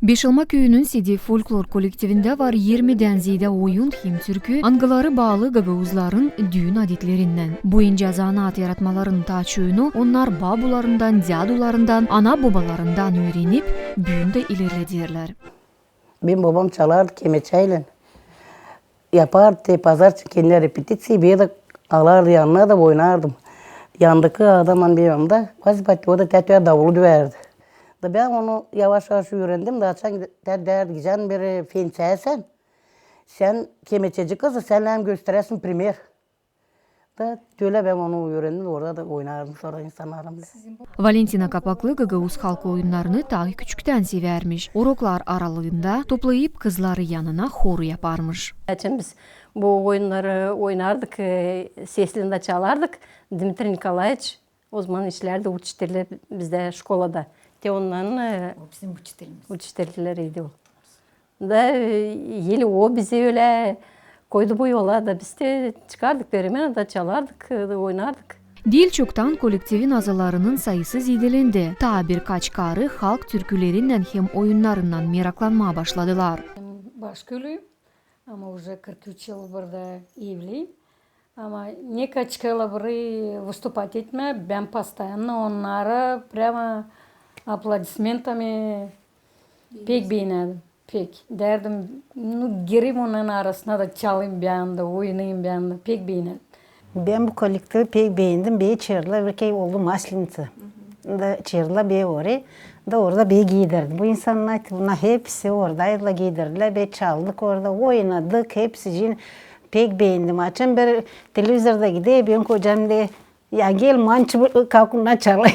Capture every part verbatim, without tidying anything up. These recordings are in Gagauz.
Beşalma küüyünün Sidi folklor kollektivindä var irmidän zeedä oyun hem türkü, angıları baalı gagauzların düün adetlerindän. Boyunca zanaat yaratmaların taa çoyunu onnar babularından, dädularından, ana-bobalarından üürenip, büün dä ilerlederlär. Benim bobam çalardı kemeçäylän. Yapardı te pazar için kendinä repetiţiya, beni dä alardı yanına da oynardım. Yandakı adam, ani benim yanımda, Vazi Bati, o da tät-tät davulu düvärdi. Da bän onu yavaş-yavaş üürendim, da açan tät därdi: "Gidecän bir fenţäsän, sän kemeçeci kızı, sän lääzım gösteräsin primer." Da tölä bän onu üürendim, orada da oynardım sora insannarlan bilän. Valentina Kapaklı gagauz halk oyunnarını taa küçüktän sevärmiş. Uroklar aralıında toplayıp kızları yanına horu yaparmış. Açan biz bu oyunnarı oynardık, e, sesli dä çalardık. Dmitriy Nikolaeviç o zaman işlärdi uçitelä bizdä şkolada. Te ondan, e, O bizim uçitelimiz. Uçitelärdi o. Da, e, eli o bizi ölä koydu bu yola, da biz dä çıkardık, peremenada çalardık, e, oynardık. Diil çoktan kollektivin azalarının sayısı zeedelendi. Taa birkaç karı halk türkülerindän hem oyunnarından meraklanmaa başladılar. Başkülüyüm, ama uje kırk üç yıl burada evliyim. Ama ne kaçkayla biri vıstupat etmää, bän postoyanno onnarı prama aplodismentami pek beenärdim. Pek. Därdim, nu, gireyim onnarın arasına da çalayım bän dä, oynayım bän dä. Pek beenärdim. Bän bu kollektivi pek beendim. Beni çaardılar, bir kerä oldu Masleniţa. Da çaardılar beni oraya. Da orada beni giidirdi. Bu insannar, bunnar hepsi oradaydılar, giidirdilär. Bän çaldık orada, oynadık, hepsi için pek beendim. Açan bir televizorda gider, benim kocam deer: "Ya gel, mançı bu, kalk, onnar çalay."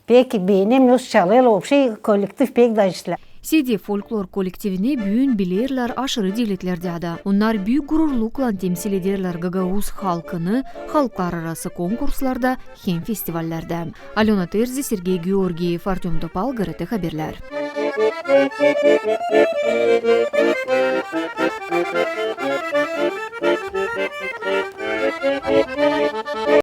Pek beendim, nasıl çalêrlar, vopşe kollektiv pek daşlı. Sidi folklor kollektivini büün bilerlär aşırı devletlerdä dä. Onnar büük gururluklan temsil ederlär gagauz halkını halklararası konkurslarda hem festivallerdä. Alöna Terzi, Sergey Georgiev, Artöm Topal, GRT Haberlär.